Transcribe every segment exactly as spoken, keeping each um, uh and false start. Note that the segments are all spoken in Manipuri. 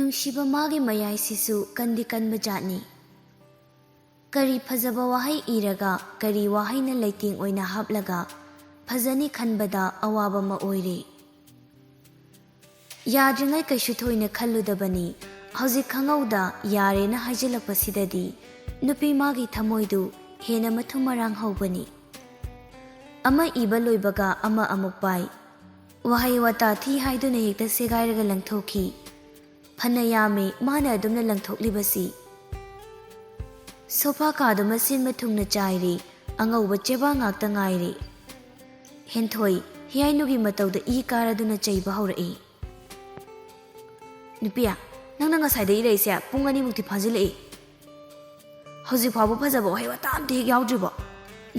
ꯅꯨꯡꯁꯤꯕ ꯃꯥꯒꯤ ꯃꯌꯥꯏꯁꯤꯁꯨ ꯀꯟꯗꯤ ꯀꯟꯕ ꯖꯥꯠꯅꯤ꯫ ꯀꯔꯤ ꯐꯖꯕ ꯋꯥꯍꯩ ꯏꯔꯒ, ꯀꯔꯤ ꯋꯥꯍꯩꯅ ꯂꯩꯇꯦꯡ ꯑꯣꯏꯅ ꯍꯥꯞꯂꯒ ꯐꯖꯅꯤ ꯈꯟꯕꯗ ꯑꯋꯥꯕ ꯑꯃ ꯑꯣꯏꯔꯦ꯫ ꯌꯥꯗ꯭ꯔꯤꯉꯩ ꯀꯩꯁꯨ ꯊꯣꯏꯅ ꯈꯜꯂꯨꯗꯕꯅꯤ꯫ ꯍꯧꯖꯤꯛ ꯈꯪꯍꯧꯗ ꯌꯥꯔꯦꯅ ꯍꯥꯏꯖꯤꯜꯂꯛꯄꯁꯤꯗꯗꯤ ꯅꯨꯄꯤ ꯃꯥꯒꯤ ꯊꯃꯣꯏꯗꯨ ꯍꯦꯟꯅ ꯃꯊꯨꯝ ꯃꯔꯥꯡ ꯍꯧꯕꯅꯤ꯫ ꯑꯃ ꯏꯕ ꯂꯣꯏꯕꯒ ꯑꯃ ꯑꯃꯨꯛ ꯄꯥꯏ꯫ ꯋꯥꯍꯩ ꯋꯥꯇꯥ ꯊꯤ ꯍꯥꯏꯗꯨꯅ ꯍꯦꯛꯇ ꯁꯦꯒꯥꯏꯔꯒ ꯂꯪꯊꯣꯛꯈꯤ꯫ ꯐꯅ ꯌꯥꯝꯃꯤ ꯃꯥꯅ ꯑꯗꯨꯝꯅ ꯂꯪꯊꯣꯛꯂꯤꯕꯁꯤ꯫ ꯁꯣꯐꯥ ꯀꯥꯗꯨ ꯃꯁꯤꯟ ꯃꯊꯨꯡꯅ ꯆꯥꯏꯔꯤ꯫ ꯑꯉꯧꯕ ꯆꯦꯕꯥ ꯉꯥꯛꯇ ꯉꯥꯏꯔꯤ꯫ ꯍꯦꯟꯊꯣꯏ, ꯍꯤꯌꯥꯏꯅꯨꯒꯤ ꯃꯇꯧꯗ ꯏ ꯀꯥꯔꯗꯨꯅ ꯆꯩꯕ ꯍꯧꯔꯛꯏ꯫ "ꯅꯨꯄꯤꯌꯥ, ꯅꯪꯅ ꯉꯁꯥꯏꯗ ꯏꯔꯛꯏꯁꯦ ꯄꯨꯡ ꯑꯅꯤꯃꯨꯛꯇꯤ ꯐꯥꯖꯤꯜꯂꯛꯏ꯫ ꯍꯧꯖꯤꯛ ꯐꯥꯎꯕ ꯐꯖꯕ ꯋꯥꯍꯩ ꯋꯥꯇꯥ ꯑꯝꯇ ꯍꯦꯛ ꯌꯥꯎꯗ꯭ꯔꯤꯕꯣ?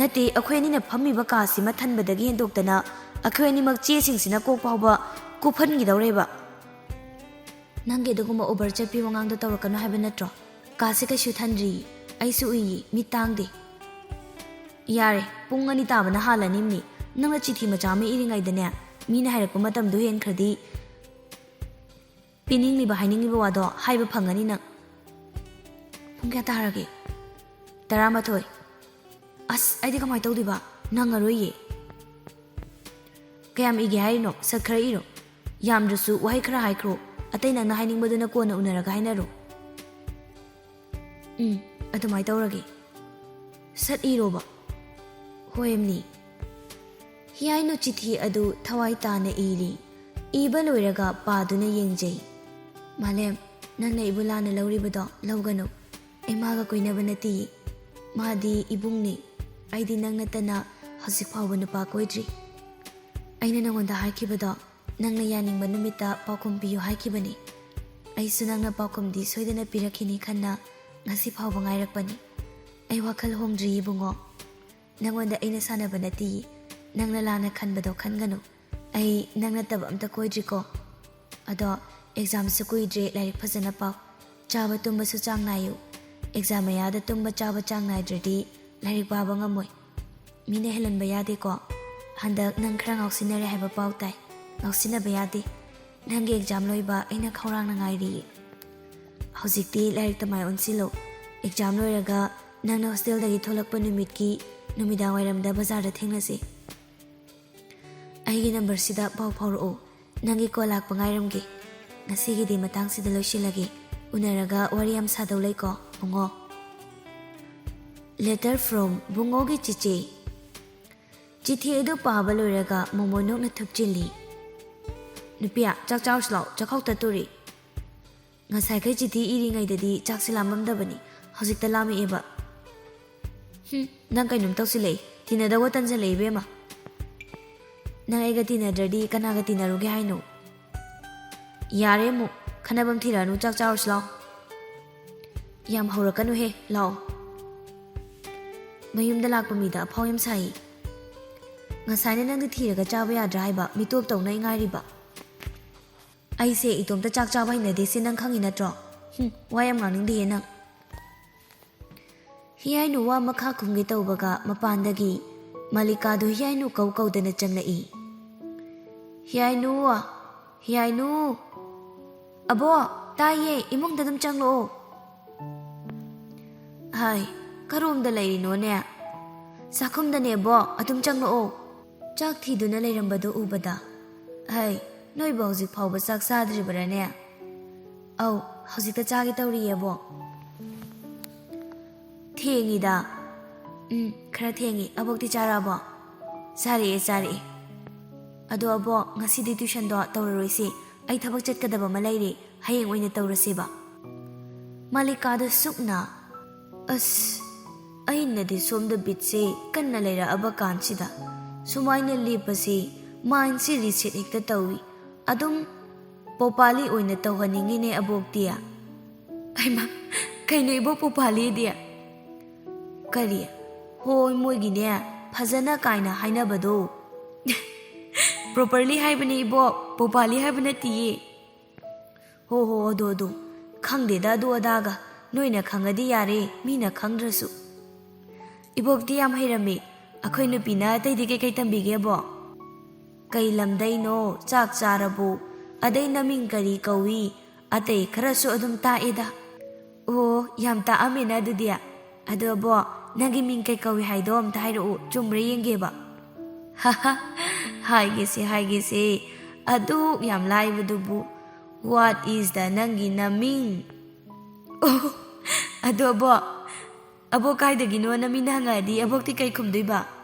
ꯅꯠꯇꯦ, ꯑꯩꯈꯣꯏ ꯑꯅꯤꯅ ꯐꯝꯃꯤꯕ ꯀꯥꯁꯤꯃ ꯊꯟꯕꯗꯒꯤ ꯍꯦꯟꯗꯣꯛꯇꯅ ꯑꯩꯈꯣꯏ ꯑꯅꯤꯃꯛ ꯆꯦꯁꯤꯡꯁꯤꯅ ꯀꯣꯛ ꯐꯥꯎꯕ ꯀꯨꯞꯍꯟꯈꯤꯗꯧꯔꯦꯕ꯫ ꯅꯪꯒꯤ ꯑꯗꯨꯒꯨꯝꯕ ꯑꯣꯚꯔ ꯆꯠꯄꯤ ꯋꯥꯉꯥꯡꯗꯣ ꯇꯧꯔꯛꯀꯅꯨ ꯍꯥꯏꯕ ꯅꯠꯇ꯭ꯔꯣ? ꯀꯥꯁꯦ ꯀꯩꯁꯨ ꯊꯟꯗ꯭ꯔꯤ, ꯑꯩꯁꯨ ꯎꯏꯌꯦ, ꯃꯤꯠ ꯇꯥꯡꯗꯦ꯫ ꯌꯥꯔꯦ, ꯄꯨꯡ ꯑꯅꯤ ꯇꯥꯕꯅ ꯍꯥꯜꯂꯅꯤꯝꯅꯤ꯫ ꯅꯪꯅ ꯆꯤꯊꯤ ꯃꯆꯥ ꯑꯃ ꯏꯔꯤꯉꯩꯗꯅꯦ, ꯃꯤꯅ ꯍꯥꯏꯔꯛꯄ ꯃꯇꯝꯗꯣ ꯍꯦꯟꯈ꯭ꯔꯗꯤ ꯄꯤꯅꯤꯡꯂꯤꯕ ꯍꯥꯏꯅꯤꯡꯂꯤꯕ ꯋꯥꯗꯣ ꯍꯥꯏꯕ ꯐꯪꯒꯅꯤ ꯅꯪ꯫ ꯄꯨꯡ ꯀꯌꯥ ꯇꯥꯔꯒꯦ? ꯇꯔꯥꯃꯥꯊꯣꯏ꯫ ꯑꯁ, ꯑꯩꯗꯤ ꯀꯃꯥꯏꯅ ꯇꯧꯗꯣꯏꯕ? ꯅꯪꯉꯔꯣꯏꯌꯦ꯫ ꯀꯌꯥꯝ ꯏꯒꯦ ꯍꯥꯏꯔꯤꯅꯣ? ꯁꯠ ꯈꯔ ꯏꯔꯣ꯫ ꯌꯥꯝꯗ꯭ꯔꯁꯨ ꯋꯥꯍꯩ ꯈꯔ ꯍꯥꯏꯈ꯭ꯔꯣ꯫ ꯑꯇꯩ ꯅꯪꯅ ꯍꯥꯏꯅꯤꯡꯕꯗꯨꯅ ꯀꯣꯟꯅ ꯎꯅꯔꯒ ꯍꯥꯏꯅꯔꯣ꯫ ꯎꯝ, ꯑꯗꯨꯃꯥꯏꯅ ꯇꯧꯔꯒꯦ꯫ ꯁꯠ ꯏꯔꯣꯕ꯫ ꯍꯣꯏ, ꯑꯝꯅꯤ꯫ ꯍꯤꯌꯥꯏꯅꯨ ꯆꯤꯊꯤ ꯑꯗꯨ ꯊꯋꯥꯏ ꯇꯥꯅ ꯏꯔꯤ꯫ ꯏꯕ ꯂꯣꯏꯔꯒ ꯄꯥꯗꯨꯅ ꯌꯦꯡꯖꯩ꯫ "ꯃꯥꯂꯦꯝ, ꯅꯪꯅ ꯑꯩꯕꯨ ꯂꯥꯟꯅ ꯂꯧꯔꯤꯕꯗꯣ ꯂꯧꯒꯅꯨ꯫ ꯑꯩ ꯃꯥꯒ ꯀꯣꯏꯅꯕ ꯅꯠꯇꯤꯌꯦ꯫ ꯃꯥꯗꯤ ꯏꯕꯨꯡꯅꯤ꯫ ꯑꯩꯗꯤ ꯅꯪ ꯅꯠꯇꯅ ꯍꯧꯖꯤꯛ ꯐꯥꯎꯕ ꯅꯨꯄꯥ ꯀꯣꯏꯗ꯭ꯔꯤ꯫ ꯑꯩꯅ ꯅꯉꯣꯟꯗ ꯍꯥꯏꯈꯤꯕꯗꯣ, ꯅꯪꯅ ꯌꯥꯅꯤꯡꯕ ꯅꯨꯃꯤꯠꯇ ꯄꯥꯎꯈꯨꯝ ꯄꯤꯌꯨ ꯍꯥꯏꯈꯤꯕꯅꯤ꯫ ꯑꯩꯁꯨ ꯅꯪꯅ ꯄꯥꯎꯈꯨꯝꯗꯤ ꯁꯣꯏꯗꯅ ꯄꯤꯔꯛꯈꯤꯅꯤ ꯈꯟꯅ ꯉꯁꯤ ꯐꯥꯎꯕ ꯉꯥꯏꯔꯛꯄꯅꯤ꯫ ꯑꯩ ꯋꯥꯈꯜ ꯍꯣꯡꯗ꯭ꯔꯤ ꯏꯕꯨꯡꯉꯣ꯫ ꯅꯉꯣꯟꯗ ꯑꯩꯅ ꯁꯥꯟꯅꯕ ꯅꯠꯇꯤꯌꯦ꯫ ꯅꯪꯅ ꯂꯥꯟꯅ ꯈꯟꯕꯗꯣ ꯈꯟꯒꯅꯨ꯫ ꯑꯩ ꯅꯪ ꯅꯠꯇꯕ ꯑꯝꯇ ꯀꯣꯏꯗ꯭ꯔꯤꯀꯣ꯫ ꯑꯗꯣ ꯑꯦꯛꯖꯥꯝꯁꯨ ꯀꯨꯏꯗ꯭ꯔꯦ, ꯂꯥꯏꯔꯤꯛ ꯐꯖꯅ ꯄꯥꯎ꯫ ꯆꯥꯕ ꯇꯨꯝꯕꯁꯨ ꯆꯥꯡ ꯅꯥꯏꯌꯨ꯫ ꯑꯦꯛꯖꯥꯝ ꯃꯌꯥꯗ ꯇꯨꯝꯕ ꯆꯥꯕ ꯆꯥꯡ ꯅꯥꯏꯗ꯭ꯔꯗꯤ ꯂꯥꯏꯔꯤꯛ ꯄꯥꯕ ꯉꯝꯃꯣꯏ꯫ ꯃꯤꯅ ꯍꯦꯜꯍꯟꯕ ꯌꯥꯗꯦꯀꯣ꯫ ꯍꯟꯗꯛ ꯅꯪ ꯈꯔ ꯉꯥꯎꯁꯤꯟꯅꯔꯦ ꯍꯥꯏꯕ ꯄꯥꯎ ꯇꯥꯏ꯫ ꯉꯥꯎꯁꯤꯟꯅꯕ ꯌꯥꯗꯦ꯫ ꯅꯪꯒꯤ ꯑꯦꯛꯖꯥꯝ ꯂꯣꯏꯕ ꯑꯩꯅ ꯈꯧꯔꯥꯡꯅ ꯉꯥꯏꯔꯤꯌꯦ꯫ ꯍꯧꯖꯤꯛꯇꯤ ꯂꯥꯏꯔꯤꯛꯇ ꯃꯥꯏ ꯑꯣꯟꯁꯤꯜꯂꯨ꯫ ꯑꯦꯛꯖꯥꯝ ꯂꯣꯏꯔꯒ ꯅꯪꯅ ꯍꯣꯁꯇꯦꯜꯗꯒꯤ ꯊꯣꯛꯂꯛꯄ ꯅꯨꯃꯤꯠꯀꯤ ꯅꯨꯃꯤꯗꯥꯡ ꯋꯥꯏꯔꯝꯗ ꯕꯖꯥꯔꯗ ꯊꯦꯡꯅꯁꯤ꯫ ꯑꯩꯒꯤ ꯅꯝꯕꯔꯁꯤꯗ ꯄꯥꯎ ꯐꯥꯎꯔꯛꯎ꯫ ꯅꯪꯒꯤ ꯀꯣꯜ ꯂꯥꯛꯄ ꯉꯥꯏꯔꯝꯒꯦ꯫ ꯉꯁꯤꯒꯤꯗꯤ ꯃꯇꯥꯡꯁꯤꯗ ꯂꯣꯏꯁꯤꯜꯂꯒꯦ꯫ ꯎꯅꯔꯒ ꯋꯥꯔꯤ ꯌꯥꯝ ꯁꯥꯗꯧ ꯂꯩꯀꯣ, ꯕꯨꯡꯉꯣ꯫ Letter from ꯕꯨꯡꯉꯣꯒꯤ ꯆꯤꯆꯦ꯫ ꯆꯤꯊꯤ ꯑꯗꯨ ꯄꯥꯕ ꯂꯣꯏꯔꯒ ꯃꯣꯃꯣ ꯅꯣꯛꯅ ꯊꯨꯞꯆꯤꯜꯂꯤ꯫ "ꯅꯨꯄꯤꯌꯥ, ꯆꯥꯛ ꯆꯥꯔꯨꯁꯤ ꯂꯥꯎ, ꯆꯥꯛꯈꯥꯎ ꯇꯠꯇꯣꯔꯤ꯫ ꯉꯁꯥꯏꯈꯩ ꯆꯤꯊꯤ ꯏꯔꯤꯉꯩꯗꯗꯤ ꯆꯥꯛꯁꯦ ꯂꯥꯝꯃꯝꯗꯕꯅꯤ, ꯍꯧꯖꯤꯛꯇ ꯂꯥꯝꯃꯛꯑꯦꯕ꯫" "ꯍꯨꯝ, ꯅꯪ ꯀꯩꯅꯣꯝ ꯇꯧꯁꯤꯜꯂꯛꯏ, ꯇꯤꯟꯅꯗꯧꯕ ꯇꯟꯁꯤꯜꯂꯛꯏ ꯏꯕꯦꯝꯃ꯫ ꯅꯪ ꯑꯩꯒ ꯇꯤꯟꯅꯗ꯭ꯔꯗꯤ ꯀꯅꯥꯒ ꯇꯤꯟꯅꯔꯨꯒꯦ ꯍꯥꯏꯅꯣ?" "ꯌꯥꯔꯦ ꯑꯃꯨꯛ, ꯈꯟꯅꯐꯝ ꯊꯤꯔꯛꯑꯅꯨ, ꯆꯥꯛ ꯆꯥꯔꯨꯁꯤ ꯂꯥꯎ꯫" "ꯌꯥꯝ ꯍꯧꯔꯛꯀꯅꯨꯍꯦ, ꯂꯥꯎ꯫" ꯃꯌꯨꯝꯗ ꯂꯥꯛꯄ ꯃꯤꯗ ꯑꯐꯥꯎ ꯌꯥꯝ ꯁꯥꯏ꯫ "ꯉꯁꯥꯏꯅ ꯅꯪꯗꯤ ꯊꯤꯔꯒ ꯆꯥꯕ ꯌꯥꯗ꯭ꯔꯥ ꯍꯥꯏꯕ, ꯃꯤꯇꯣꯞ ꯇꯧꯅ ꯑꯩ ꯉꯥꯏꯔꯤꯕ?" "ꯑꯩꯁꯦ ꯏꯇꯣꯝꯇ ꯆꯥꯛ ꯆꯥꯕ ꯍꯩꯅꯗꯦ, ꯁꯤ ꯅꯪ ꯈꯪꯉꯤ ꯅꯠꯇ꯭ꯔꯣ?" "ꯍꯨꯝ, ꯋꯥ ꯌꯥꯝ ꯉꯥꯡꯅꯤꯡꯗꯦꯍꯦ ꯅꯪ꯫" ꯍꯤꯌꯥꯏꯅꯨ ꯋꯥ ꯃꯈꯥ ꯈꯨꯝꯒꯦ ꯇꯧꯕꯒ ꯃꯄꯥꯟꯗꯒꯤ ꯃꯥꯂꯤꯀꯥꯗꯨ ꯍꯤꯌꯥꯏꯅꯨ ꯀꯧ ꯀꯧꯗꯅ ꯆꯪꯂꯛꯏ꯫ "ꯍꯤꯌꯥꯏꯅꯨ, ꯍꯤꯌꯥꯏꯅꯨ!" "ꯑꯕꯣ, ꯇꯥꯏꯌꯦ, ꯏꯃꯨꯡꯗ ꯑꯗꯨꯝ ꯆꯪꯂꯛꯑꯣ꯫" "ꯍꯥꯏ, ꯀꯔꯣꯝꯗ ꯂꯩꯔꯤꯅꯣꯅꯦ?" "ꯆꯥꯛꯈꯨꯝꯗꯅꯦ, ꯕꯣ, ꯑꯗꯨꯝ ꯆꯪꯂꯛꯑꯣ꯫" ꯆꯥꯛ ꯊꯤꯗꯨꯅ ꯂꯩꯔꯝꯕꯗꯨ ꯎꯕꯗ, "ꯍꯩ, ꯅꯣꯏꯕꯨ ꯍꯧꯖꯤꯛ ꯐꯥꯎꯕ ꯆꯥꯛ ꯆꯥꯗ꯭ꯔꯤꯕꯔꯥꯅꯦ?" "ꯑꯧ, ꯍꯧꯖꯤꯛꯇ ꯆꯥꯒꯦ ꯇꯧꯔꯤꯌꯦ, ꯕꯣ꯫" "ꯊꯦꯡꯉꯤꯗ꯫" "ꯎꯝ, ꯈꯔ ꯊꯦꯡꯉꯤ꯫ ꯑꯕꯣꯛꯇꯤ ꯆꯥꯔꯛꯑꯕꯣ?" "ꯆꯥꯔꯛꯑꯦ, ꯆꯥꯔꯛꯑꯦ꯫ ꯑꯗꯣ ꯑꯕꯣꯛ, ꯉꯁꯤꯗꯤ ꯇ꯭ꯌꯨꯁꯟꯗꯣ ꯇꯧꯔꯔꯣꯏꯁꯤ꯫ ꯑꯩ ꯊꯕꯛ ꯆꯠꯀꯗꯕ ꯑꯃ ꯂꯩꯔꯦ, ꯍꯌꯦꯡ ꯑꯣꯏꯅ ꯇꯧꯔꯁꯦꯕ꯫" ꯃꯥꯂꯤꯀꯥꯗ ꯁꯨꯛꯅ, "ꯑꯁ, ꯑꯩꯅꯗꯤ ꯁꯣꯝꯗ ꯕꯤꯠꯁꯦ ꯀꯟꯅ ꯂꯩꯔꯛꯑꯕ ꯀꯥꯟꯁꯤꯗ ꯁꯨꯃꯥꯏꯅ ꯂꯦꯞꯄꯁꯦ, ꯃꯥꯏꯟꯁꯦ ꯔꯤꯁꯦꯠ ꯍꯦꯛꯇ ꯇꯧꯏ꯫ ꯑꯗꯨꯝ ꯄꯣꯄꯥꯂꯤ ꯑꯣꯏꯅ ꯇꯧꯍꯟꯅꯤꯡꯉꯤꯅꯦ ꯑꯕꯣꯛꯇꯤ꯫" "ꯍꯩꯃꯥ, ꯀꯩꯅꯣ ꯏꯕꯣꯛ, ꯄꯣꯄꯥꯂꯤꯗꯤ?" "ꯀꯔꯤ? ꯍꯣꯏ, ꯃꯣꯏꯒꯤꯅꯦ, ꯐꯖꯅ ꯀꯥꯏꯅ ꯍꯥꯏꯅꯕꯗꯣ꯫" "ꯄ꯭ꯔꯣꯄꯔꯂꯤ ꯍꯥꯏꯕꯅꯦ ꯏꯕꯣꯛ, ꯄꯣꯄꯥꯂꯤ ꯍꯥꯏꯕ ꯅꯠꯇꯤꯌꯦ꯫" "ꯍꯣ ꯍꯣ, ꯑꯗꯣ ꯑꯗꯣ, ꯈꯪꯗꯦꯗ ꯑꯗꯨ ꯑꯗꯥꯒ, ꯅꯣꯏꯅ ꯈꯪꯉꯗꯤ ꯌꯥꯔꯦ, ꯃꯤꯅ ꯈꯪꯗ꯭ꯔꯁꯨ꯫" "ꯏꯕꯣꯛꯇꯤ ꯌꯥꯝ ꯍꯩꯔꯝꯃꯤ꯫ ꯑꯩꯈꯣꯏ ꯅꯨꯄꯤꯅ ꯑꯇꯩꯗꯤ ꯀꯩꯀꯩ ꯇꯝꯕꯤꯒꯦꯕꯣ?" "ꯀꯩ ꯂꯝꯗꯩꯅꯣ? ꯆꯥꯛ ꯆꯥꯔꯕꯣ? ꯑꯗꯩ ꯅꯃꯤꯡ ꯀꯔꯤ ꯀꯧꯏ? ꯑꯇꯩ ꯈꯔꯁꯨ ꯑꯗꯨꯝ ꯇꯥꯛꯑꯦꯗ꯫ ꯑꯣ, ꯌꯥꯝ ꯇꯥꯛꯑꯝꯃꯦꯅ ꯑꯗꯨꯗꯤ꯫ ꯑꯗꯣ ꯑꯕꯣꯛ, ꯅꯪꯒꯤ ꯃꯤꯡ ꯀꯩ ꯀꯧꯏ ꯍꯥꯏꯗꯣ ꯑꯝꯇ ꯍꯥꯏꯔꯛꯎ, ꯆꯨꯝꯕ꯭ꯔꯥ ꯌꯦꯡꯒꯦꯕ꯫ ꯍꯥꯍꯥ, ꯍꯥꯏꯒꯦꯁꯦ, ꯍꯥꯏꯒꯦꯁꯦ꯫ ꯑꯗꯨꯛ ꯌꯥꯝ ꯂꯥꯏꯕꯗꯨꯕꯨ꯫ What is the ꯅꯪꯒꯤ ꯅꯃꯤꯡ? ꯑꯣ, ꯑꯗꯣ ꯑꯕꯣꯛ, ꯑꯕꯣꯛ ꯀꯥꯏꯗꯒꯤꯅꯣꯅ ꯃꯤꯅ ꯍꯪꯉꯛꯑꯗꯤ ꯑꯕꯣꯛꯇꯤ ꯀꯩ ꯈꯨꯝꯗꯣꯏꯕ?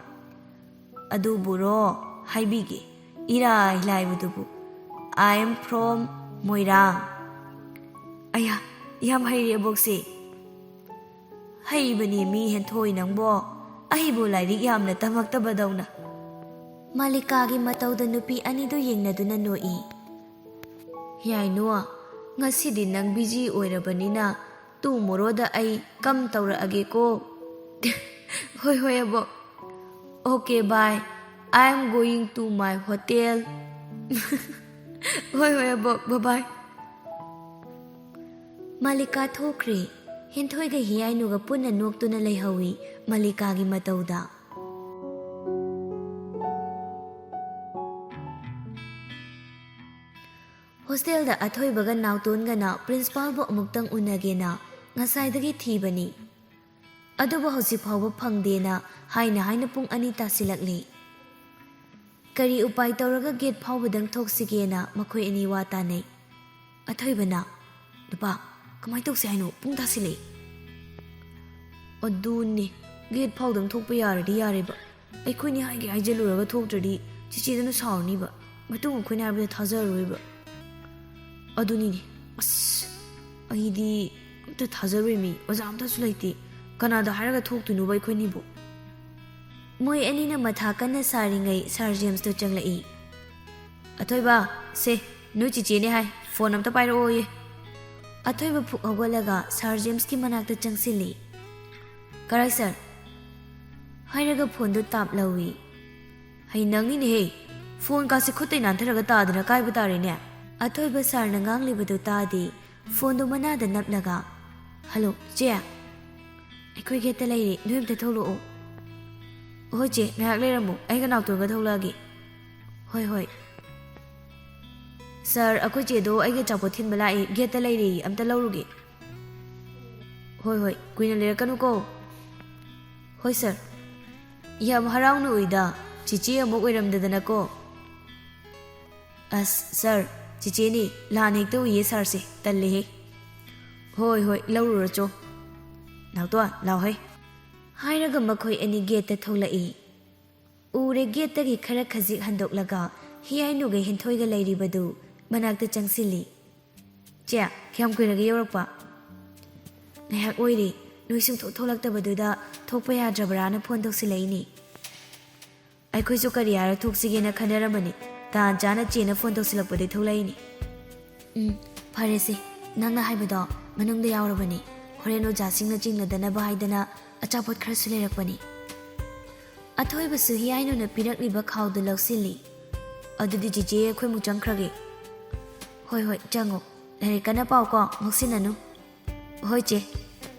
ꯑꯗꯨꯕꯨꯔꯣ, ꯍꯥꯏꯕꯤꯒꯦ, ꯏꯔꯥꯏ ꯂꯥꯏꯕꯗꯨꯕꯨ꯫ I am from ꯃꯣꯏꯔꯥꯡ꯫ ꯑꯌꯥ, ꯌꯥꯝ ꯍꯩꯔꯦ ꯑꯕꯣꯛꯁꯦ꯫ ꯍꯩꯕꯅꯦ ꯃꯤ ꯍꯦꯟꯊꯣꯏ ꯅꯪꯕꯣ, ꯑꯩꯕꯨ ꯂꯥꯏꯔꯤꯛ ꯌꯥꯝꯅ ꯇꯝꯃꯛꯇꯕꯗꯧꯅ꯫ ꯃꯥꯂꯤꯀꯥꯒꯤ ꯃꯇꯧꯗ ꯅꯨꯄꯤ ꯑꯅꯤꯗꯨ ꯌꯦꯡꯅꯗꯨꯅ ꯅꯣꯛꯏ꯫ ꯌꯥꯏꯅꯣ, ꯉꯁꯤꯗꯤ ꯅꯪ busy ꯑꯣꯏꯔꯕꯅꯤꯅ tomorrowꯗ ꯑꯩ come ꯇꯧꯔꯛꯑꯒꯦꯀꯣ꯫ ꯍꯣꯏ, ꯍꯣꯏ, ꯑꯕꯣꯛ꯫ Okay, bye. I am going to my hotel. ꯍꯣꯏ, ꯍꯣꯏ, ꯑꯕꯣꯛ, bye bye꯫ ꯃꯥꯂꯤꯀꯥ ꯊꯣꯛꯈ꯭ꯔꯦ꯫ ꯍꯦꯟꯊꯣꯏꯒ ꯍꯤꯌꯥꯏꯅꯨꯒ ꯄꯨꯟꯅ ꯅꯣꯛꯇꯨꯅ ꯂꯩꯍꯧꯏ ꯃꯥꯂꯤꯀꯥꯒꯤ ꯃꯇꯧꯗ꯫ ꯍꯣꯁꯇꯦꯜꯗ ꯑꯊꯣꯏꯕꯒ ꯅꯥꯎꯇꯣꯟꯒꯅ ꯄ꯭ꯔꯤꯟꯁꯤꯄꯥꯜꯕꯨ ꯑꯃꯨꯛꯇꯪ ꯎꯅꯒꯦꯅ ꯉꯁꯥꯏꯗꯒꯤ ꯊꯤꯕꯅꯤ꯫ ꯑꯗꯨꯕꯨ ꯍꯧꯖꯤꯛ ꯐꯥꯎꯕ ꯐꯪꯗꯦꯅ ꯍꯥꯏꯅ ꯍꯥꯏꯅ ꯄꯨꯡ ꯑꯅꯤ ꯇꯥꯁꯤꯜꯂꯛꯂꯤ꯫ ꯀꯔꯤ ꯎꯄꯥꯏ ꯇꯧꯔꯒ ꯒꯦꯠ ꯐꯥꯎꯕꯗꯪ ꯊꯣꯛꯁꯤꯒꯦꯅ ꯃꯈꯣꯏ ꯑꯅꯤ ꯋꯥ ꯇꯥꯅꯩ꯫ ꯑꯊꯣꯏꯕꯅ, "ꯅꯨꯄꯥ, ꯀꯃꯥꯏ ꯇꯧꯁꯦ ꯍꯥꯏꯅꯣ? ꯄꯨꯡ ꯇꯥꯁꯤꯜꯂꯛꯑꯦ꯫" "ꯑꯗꯨꯅꯦ, ꯒꯦꯠ ꯐꯥꯎꯗꯪ ꯊꯣꯛꯄ ꯌꯥꯔꯗꯤ ꯌꯥꯔꯦꯕ꯫ ꯑꯩꯈꯣꯏꯅꯤ ꯍꯥꯏꯒꯦ ꯍꯥꯏꯖꯜꯂꯨꯔꯒ ꯊꯣꯛꯇ꯭ꯔꯗꯤ ꯆꯤꯆꯦꯗꯨꯅ ꯁꯥꯎꯔꯅꯤꯕ꯫ ꯃꯇꯨꯡ ꯑꯩꯈꯣꯏꯅ ꯍꯥꯏꯕꯗ ꯊꯥꯖꯔꯔꯣꯏꯕ꯫" "ꯑꯗꯨꯅꯤꯅꯦ꯫ ꯑꯁ, ꯑꯩꯗꯤ ꯑꯝꯇ ꯊꯥꯖꯔꯣꯏ ꯃꯤ꯫ ꯑꯣꯖꯥ ꯑꯝꯇꯁꯨ ꯂꯩꯇꯦ꯫ ꯀꯅꯥꯗ ꯍꯥꯏꯔꯒ ꯊꯣꯛꯇꯣꯏꯅꯣꯕ ꯑꯩꯈꯣꯏꯅꯤꯕꯨ?" ꯃꯣꯏ ꯑꯅꯤꯅ ꯃꯊꯥ ꯀꯟꯅ ꯁꯥꯔꯤꯉꯩ ꯁꯥꯔ ꯖꯦꯝꯁꯇꯣ ꯆꯪꯂꯛꯏ꯫ "ꯑꯊꯣꯏꯕ, ꯁꯦ, ꯅꯣꯏ ꯆꯤꯆꯦꯅꯦ ꯍꯥꯏ, ꯐꯣꯟ ꯑꯝꯇ ꯄꯥꯏꯔꯛꯑꯣꯌꯦ꯫" ꯑꯊꯣꯏꯕ ꯐꯨꯛ ꯍꯧꯒꯠꯂꯒ ꯁꯥꯔ ꯖꯦꯝꯁꯀꯤ ꯃꯅꯥꯛꯇ ꯆꯪꯁꯤꯜꯂꯤ꯫ "ꯀꯔꯥꯏ ꯁꯥꯔ?" ꯍꯥꯏꯔꯒ ꯐꯣꯟꯗꯨ ꯇꯥꯞ ꯂꯧꯏ꯫ "ꯍꯩ, ꯅꯪꯅꯤꯅꯦꯍꯦ, ꯐꯣꯟ ꯀꯥꯁꯦ ꯈꯨꯠꯇꯩ ꯅꯥꯟꯊꯔꯒ ꯇꯥꯗꯅ ꯀꯥꯏꯕ ꯇꯥꯔꯦꯅꯦ꯫" ꯑꯊꯣꯏꯕ ꯁꯥꯔꯅ ꯉꯥꯡꯂꯤꯕꯗꯨ ꯇꯥꯗꯦ꯫ ꯐꯣꯟꯗꯨ ꯃꯅꯥꯗ ꯅꯞꯂꯒ, "ꯍꯜꯂꯣ, ꯆꯦ꯫ ꯑꯩꯈꯣꯏ ꯒꯦꯠꯇ ꯂꯩꯔꯦ, ꯅꯣꯏ ꯑꯝꯇ ꯊꯣꯛꯂꯛꯑꯣ꯫" "ꯍꯣꯏ ꯆꯦ, ꯉꯥꯏꯍꯥꯛ ꯂꯩꯔꯝꯃꯣ, ꯑꯩꯒ ꯅꯥꯎꯇꯣꯟꯒ ꯊꯣꯛꯂꯛꯑꯒꯦ꯫" "ꯍꯣꯏ, ꯍꯣꯏ꯫" "ꯁꯥꯔ, ꯑꯩꯈꯣꯏ ꯆꯦꯗꯣ ꯑꯩꯒꯤ ꯑꯆꯥꯄꯣꯠ ꯊꯤꯟꯕ ꯂꯥꯛꯏ, ꯒꯦꯠꯇ ꯂꯩꯔꯦ, ꯑꯝꯇ ꯂꯧꯔꯨꯒꯦ꯫" "ꯍꯣꯏ, ꯍꯣꯏ, ꯀꯨꯏꯅ ꯂꯩꯔꯛꯀꯅꯨꯀꯣ꯫" "ꯍꯣꯏ, ꯁꯥꯔ꯫" "ꯌꯥꯝ ꯍꯔꯥꯎꯅ ꯎꯏꯗ, ꯆꯤꯆꯦ ꯑꯃꯨꯛ ꯑꯣꯏꯔꯝꯗꯗꯅꯀꯣ꯫" "ꯑꯁ, ꯁꯥꯔ, ꯆꯤꯆꯦꯅꯤ, ꯂꯥꯟꯅ ꯍꯦꯛꯇ ꯎꯏꯌꯦ ꯁꯥꯔꯁꯦ, ꯇꯜꯂꯦꯍꯦ꯫" "ꯍꯣꯏ, ꯍꯣꯏ, ꯂꯧꯔꯨꯔꯣ ꯆꯣ꯫ ꯅꯥꯎꯇꯣꯟ, ꯂꯥꯎꯍꯩ꯫" ꯍꯥꯏꯔꯒ ꯃꯈꯣꯏ ꯑꯅꯤ ꯒꯦꯠꯇ ꯊꯣꯛꯂꯛꯏ꯫ ꯎꯔꯦ, ꯒꯦꯠꯇꯒꯤ ꯈꯔ ꯈꯖꯤꯛ ꯍꯟꯗꯣꯛꯂꯒ ꯍꯤꯌꯥꯏꯅꯨꯒ ꯍꯦꯟꯊꯣꯏꯒ ꯂꯩꯔꯤꯕꯗꯨ ꯃꯅꯥꯛꯇ ꯆꯪꯁꯤꯜꯂꯤ꯫ "ꯆꯦ, ꯀꯌꯥꯝ ꯀꯨꯏꯔꯒꯦ ꯌꯧꯔꯛꯄ?" "ꯉꯥꯏꯍꯥꯛ ꯑꯣꯏꯔꯦ, ꯅꯣꯏ ꯁꯨꯡꯊꯣꯛ ꯊꯣꯛꯂꯛꯇꯕꯗꯨꯗ ꯊꯣꯛꯄ ꯌꯥꯗ꯭ꯔꯕ꯭ꯔꯥꯅ ꯐꯣꯟ ꯇꯧꯁꯤꯜꯂꯛꯏꯅꯤ꯫" "ꯑꯩꯈꯣꯏꯁꯨ ꯀꯔꯤ ꯍꯥꯏꯔ ꯊꯣꯛꯁꯤꯒꯦꯅ ꯈꯟꯅꯔꯝꯕꯅꯤ, ꯇꯥꯟ ꯆꯥꯅ ꯆꯦꯅ ꯐꯣꯟ ꯇꯧꯁꯤꯜꯂꯛꯄꯗꯩ ꯊꯣꯛꯂꯛꯏꯅꯤ꯫" "ꯎꯝ, ꯐꯔꯦꯁꯦ, ꯅꯪꯅ ꯍꯥꯏꯕꯗꯣ ꯃꯅꯨꯡꯗ ꯌꯥꯎꯔꯕꯅꯤ꯫ ꯍꯣꯔꯦꯟ ꯑꯣꯖꯥꯁꯤꯡꯅ ꯆꯤꯡꯅꯗꯅꯕ ꯍꯥꯏꯗꯅ ꯑꯆꯥꯄꯣꯠ ꯈꯔꯁꯨ ꯂꯩꯔꯛꯄꯅꯤ꯫" ꯑꯊꯣꯏꯕꯁꯨ ꯍꯤꯌꯥꯏꯅꯨꯅ ꯄꯤꯔꯛꯂꯤꯕ ꯈꯥꯎꯗꯨ ꯂꯧꯁꯤꯜꯂꯤ꯫ "ꯑꯗꯨꯗꯤ ꯆꯤꯆꯦ, ꯑꯩꯈꯣꯏꯃꯨꯛ ꯆꯪꯈ꯭ꯔꯒꯦ꯫" "ꯍꯣꯏ, ꯍꯣꯏ, ꯆꯪꯉꯣ꯫ ꯂꯥꯏꯔꯤꯛ ꯀꯟꯅ ꯄꯥꯎꯀꯣ, ꯉꯥꯎꯁꯤꯟꯅꯅꯨ꯫" "ꯍꯣꯏ, ꯆꯦ꯫"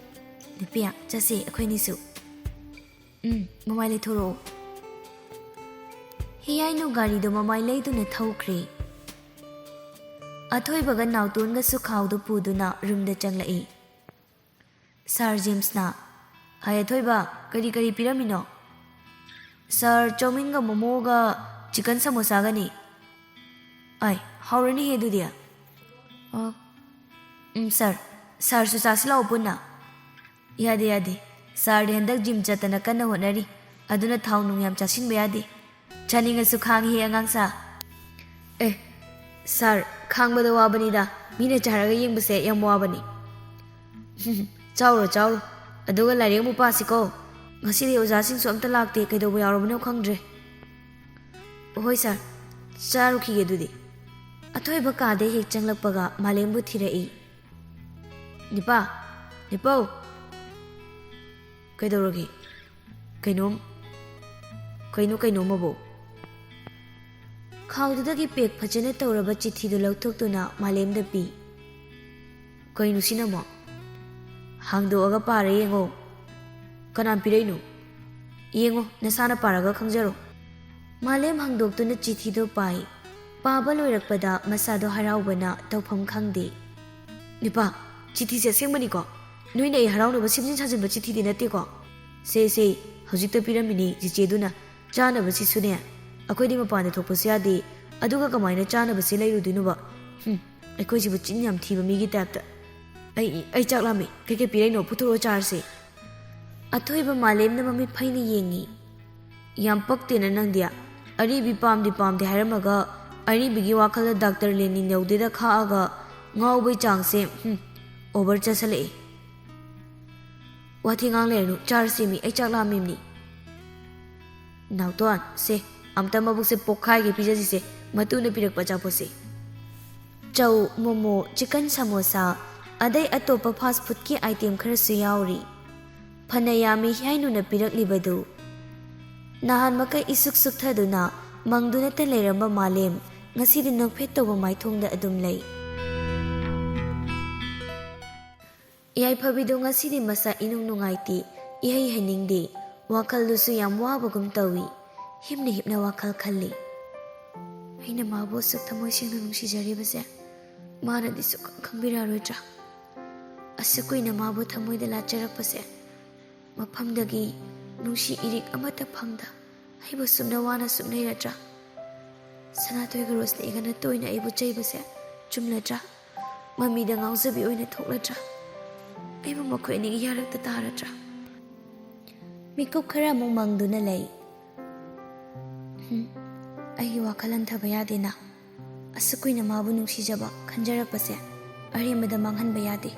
"ꯅꯨꯄꯤ, ꯆꯠꯁꯦ ꯑꯩꯈꯣꯏꯅꯤꯁꯨ꯫" "ꯎꯝ, ꯃꯃꯥꯏ ꯂꯩꯊꯣꯔꯛꯑꯣ꯫" ꯍꯤꯌꯥꯏꯅꯨ ꯒꯥꯔꯤꯗꯨ ꯃꯃꯥꯏ ꯂꯩꯗꯨꯅ ꯊꯧꯈ꯭ꯔꯦ꯫ ꯑꯊꯣꯏꯕꯒ ꯅꯥꯎꯇꯣꯟꯒꯁꯨ ꯈꯥꯎꯗꯨ ꯄꯨꯗꯨꯅ ꯔꯨꯝꯗ ꯆꯪꯂꯛꯏ꯫ ꯁꯥꯔ ꯖꯦꯝꯁꯅ, "ꯍꯥꯏ ꯑꯊꯣꯏꯕ, ꯀꯔꯤ ꯀꯔꯤ ꯄꯤꯔꯝꯃꯤꯅꯣ?" "ꯁꯥꯔ, ꯆꯧꯃꯤꯟꯒ ꯃꯣꯃꯣꯒ ꯆꯤꯀꯟ ꯁꯃꯣꯁꯥꯒꯅꯤ꯫" "ꯑꯥꯏ, ꯍꯥꯎꯔꯅꯤꯍꯦ ꯑꯗꯨꯗꯤ꯫" "ꯑ, ꯎꯝ, ꯁꯥꯔ, ꯁꯥꯔꯁꯨ ꯆꯥꯁꯤ ꯂꯥꯛꯑꯣ ꯄꯨꯟꯅ꯫" "ꯌꯥꯗꯦ, ꯌꯥꯗꯦ꯫ ꯁꯥꯔꯗꯤ ꯍꯟꯗꯛ ꯖꯤꯝ ꯆꯠꯇꯅ ꯀꯟꯅ ꯍꯣꯠꯅꯔꯤ, ꯑꯗꯨꯅ ꯊꯥꯎ ꯅꯨꯡ ꯌꯥꯝ ꯆꯥꯁꯤꯟꯕ ꯌꯥꯗꯦ꯫ ꯆꯥꯅꯤꯡꯉꯁꯨ ꯈꯥꯡꯉꯤꯍꯦ ꯑꯉꯥꯡꯁꯥ꯫" "ꯑꯦ, ꯁꯥꯔ, ꯈꯥꯡꯕꯗ ꯋꯥꯕꯅꯤꯗ, ꯃꯤꯅ ꯆꯥꯔꯒ ꯌꯦꯡꯕꯁꯦ ꯌꯥꯝ ꯋꯥꯕꯅꯤ꯫" "ꯆꯥꯎꯔꯣ, ꯆꯥꯎꯔꯣ꯫ ꯑꯗꯨꯒ ꯂꯥꯏꯔꯤꯛ ꯑꯃꯨꯛ ꯄꯥꯁꯤꯀꯣ꯫ ꯉꯁꯤꯗꯤ ꯑꯣꯖꯥꯁꯤꯡꯁꯨ ꯑꯝꯇ ꯂꯥꯛꯇꯦ, ꯀꯩꯗꯧꯕ ꯌꯥꯎꯔꯕꯅꯣ ꯈꯪꯗ꯭ꯔꯦ꯫" "ꯍꯣꯏ ꯁꯥꯔ, ꯆꯥꯔꯨꯈꯤꯒꯦ ꯑꯗꯨꯗꯤ꯫" ꯑꯊꯣꯏꯕ ꯀꯥꯗ ꯍꯦꯛ ꯆꯪꯂꯛꯄꯒ ꯃꯥꯂꯦꯝꯕꯨ ꯊꯤꯔꯛꯏ꯫ "ꯅꯤꯄꯥ, ꯅꯤꯄꯧ!" "ꯀꯩꯗꯧꯔꯒꯦ? ꯀꯩꯅꯣꯝ, ꯀꯩꯅꯣ, ꯀꯩꯅꯣꯝꯃꯕꯨ?" ꯈꯥꯎꯗꯨꯗꯒꯤ ꯄꯦꯛ ꯐꯖꯅ ꯇꯧꯔꯕ ꯆꯤꯊꯤꯗꯨ ꯂꯧꯊꯣꯛꯇꯨꯅ ꯃꯥꯂꯦꯝꯗ ꯄꯤ꯫ "ꯀꯩꯅꯣ ꯁꯤꯅ ꯑꯃꯨꯛ?" "ꯍꯥꯡꯗꯣꯛꯑꯒ ꯄꯥꯔ ꯌꯦꯡꯉꯣ꯫" "ꯀꯅꯥꯅ ꯄꯤꯔꯛꯏꯅꯣ?" "ꯌꯦꯡꯉꯣ, ꯅꯁꯥꯅ ꯄꯥꯔꯒ ꯈꯪꯖꯔꯣ꯫" ꯃꯥꯂꯦꯝ ꯍꯥꯡꯗꯣꯛꯇꯨꯅ ꯆꯤꯊꯤꯗꯨ ꯄꯥꯏ꯫ ꯄꯥꯕ ꯂꯣꯏꯔꯛꯄꯗ ꯃꯁꯥꯗꯣ ꯍꯔꯥꯎꯕꯅ ꯇꯧꯐꯝ ꯈꯪꯗꯦ꯫ "ꯅꯤꯄꯥ, ꯆꯤꯊꯤꯁꯦ ꯑꯁꯦꯡꯕꯅꯤꯀꯣ? ꯅꯣꯏꯅ ꯑꯩ ꯍꯔꯥꯎꯅꯕ ꯁꯦꯝꯖꯤꯟ ꯁꯥꯖꯤꯟꯕ ꯆꯤꯊꯤꯗꯤ ꯅꯠꯇꯦꯀꯣ? ꯁꯦ, ꯁꯦ, ꯍꯧꯖꯤꯛꯇ ꯄꯤꯔꯝꯃꯤꯅꯤ ꯆꯤꯆꯦꯗꯨꯅ꯫ ꯆꯥꯅꯕꯁꯤꯁꯨꯅꯦ, ꯑꯩꯈꯣꯏꯗꯤ ꯃꯄꯥꯟꯗ ꯊꯣꯛꯄꯁꯨ ꯌꯥꯗꯦ꯫ ꯑꯗꯨꯒ ꯀꯃꯥꯏꯅ ꯆꯥꯅꯕꯁꯦ ꯂꯩꯔꯨꯗꯣꯏꯅꯣꯕ? ꯍꯨꯝ, ꯑꯩꯈꯣꯏꯁꯤꯕꯨ ꯆꯤꯟ ꯌꯥꯝ ꯊꯤꯕ ꯃꯤꯒꯤ ꯇꯥꯏꯞꯇ꯫ ꯑꯩ, ꯑꯩ ꯆꯥꯛ ꯂꯥꯝꯃꯤ꯫ ꯀꯩꯀꯩ ꯄꯤꯔꯛꯏꯅꯣ? ꯄꯨꯊꯣꯔꯛꯑꯣ ꯆꯥꯔꯁꯦ꯫" ꯑꯊꯣꯏꯕ ꯃꯥꯂꯦꯝꯅ ꯃꯃꯤꯠ ꯐꯩꯅ ꯌꯦꯡꯉꯤ꯫ "ꯌꯥꯝ ꯄꯛꯇꯦꯅ ꯅꯪꯗꯤ꯫ ꯑꯔꯤꯕꯤ ꯄꯥꯝꯗꯦ ꯄꯥꯝꯗꯦ ꯍꯥꯏꯔꯝꯃꯒ ꯑꯔꯤꯕꯤꯒꯤ ꯋꯥꯈꯜꯗ ꯗꯥꯛꯇꯔ ꯂꯦꯅꯤꯟ ꯌꯧꯗꯦꯗ ꯈꯥꯛꯑꯒ ꯉꯥꯎꯕꯩ ꯆꯥꯡꯁꯦ, ꯍꯨꯝ, ꯑꯣꯚꯔ ꯆꯠꯁꯜꯂꯛꯑꯦ꯫" "ꯋꯥꯊꯤ ꯉꯥꯡ ꯂꯩꯔꯅꯨ, ꯆꯥꯔꯁꯦꯃꯤ, ꯑꯩ ꯆꯥꯛ ꯂꯥꯝꯃꯤꯝꯅꯤ꯫" "ꯅꯥꯎꯇꯣꯟ, ꯁꯦ, ꯑꯝꯇ ꯃꯕꯨꯛꯁꯦ ꯄꯣꯛꯈꯥꯏꯒꯦ ꯄꯤꯖꯁꯤꯁꯦ, ꯃꯇꯨꯅ ꯄꯤꯔꯛꯄ ꯑꯆꯥꯄꯣꯠꯁꯦ꯫" ꯆꯧ, ꯃꯣꯃꯣ, ꯆꯤꯀꯟ ꯁꯃꯣꯁꯥ, ꯑꯗꯩ ꯑꯇꯣꯞꯄ ꯐꯥꯁ ꯐꯨꯗꯀꯤ ꯑꯥꯏꯇꯦꯝ ꯈꯔꯁꯨ ꯌꯥꯎꯔꯤ꯫ ꯐꯅ ꯌꯥꯝꯃꯤ ꯍꯤꯌꯥꯏꯅꯨꯅ ꯄꯤꯔꯛꯂꯤꯕꯗꯨ꯫ ꯅꯍꯥꯟ ꯃꯈꯩ ꯏꯁꯨꯛ ꯁꯨꯛꯊꯗꯨꯅ ꯃꯪꯗꯨꯅꯇ ꯂꯩꯔꯝꯕ ꯃꯥꯂꯦꯝ ꯉꯁꯤꯗꯤ ꯅꯣꯛꯐꯦꯠ ꯇꯧꯕ ꯃꯥꯏꯊꯣꯡꯗ ꯑꯗꯨꯝ ꯂꯩ꯫ ꯌꯥꯏꯐꯕꯤꯗꯣ ꯉꯁꯤꯗꯤ ꯃꯁꯥ ꯏꯅꯨꯡ ꯅꯨꯡꯉꯥꯏꯇꯦ, ꯏꯍꯩ ꯍꯩꯅꯤꯡꯗꯦ, ꯋꯥꯈꯜꯗꯨꯁꯨ ꯌꯥꯝ ꯋꯥꯕꯒꯨꯝ ꯇꯧꯏ꯫ ꯍꯤꯞꯅ ꯍꯤꯞꯅ ꯋꯥꯈꯜ ꯈꯜꯂꯤ꯫ "ꯑꯩꯅ ꯃꯥꯕꯨ ꯑꯁꯨꯛ ꯊꯃꯣꯏ ꯁꯦꯡꯅ ꯅꯨꯡꯁꯤꯖꯔꯤꯕꯁꯦ ꯃꯥꯅꯗꯤ ꯁꯨꯛꯈꯪ ꯈꯪꯕꯤꯔꯛꯑꯔꯣꯏꯗ꯭ꯔꯥ? ꯑꯁꯨꯛ ꯀꯨꯏꯅ ꯃꯥꯕꯨ ꯊꯃꯣꯏꯗ ꯂꯥꯠꯆꯔꯛꯄꯁꯦ ꯃꯐꯝꯗꯒꯤ ꯅꯨꯡꯁꯤ ꯏꯔꯤꯛ ꯑꯃꯠꯇ ꯐꯪꯗ ꯑꯩꯕꯨ ꯁꯨꯝꯅ ꯋꯥꯅ ꯁꯨꯝ ꯂꯩꯔꯗ꯭ꯔꯥ? ꯁꯅꯥꯊꯣꯏꯒ ꯔꯣꯁꯅꯤꯒꯅ ꯇꯣꯏꯅ ꯑꯩꯕꯨ ꯆꯩꯕꯁꯦ ꯆꯨꯝꯂꯗ꯭ꯔꯥ? ꯃꯃꯤꯗ ꯉꯥꯎꯖꯕꯤ ꯑꯣꯏꯅ ꯊꯣꯛꯂꯗ꯭ꯔꯥ? ꯑꯩꯕꯨ ꯃꯈꯣꯏ ꯑꯅꯤꯒꯤ ꯌꯥꯔꯛꯇ ꯇꯥꯔꯗ꯭ꯔꯥ?" ꯃꯤꯀꯨꯞ ꯈꯔ ꯑꯃꯨꯛ ꯃꯪꯗꯨꯅ ꯂꯩ꯫ ꯍꯨꯝ, ꯑꯩꯒꯤ ꯋꯥꯈꯜ ꯍꯟꯊꯕ ꯌꯥꯗꯦꯅ꯫ ꯑꯁꯨꯛ ꯀꯨꯏꯅ ꯃꯥꯕꯨ ꯅꯨꯡꯁꯤꯖꯕ, ꯈꯟꯖꯔꯛꯄꯁꯦ ꯑꯔꯦꯝꯕꯗ ꯃꯥꯡꯍꯟꯕ ꯌꯥꯗꯦ꯫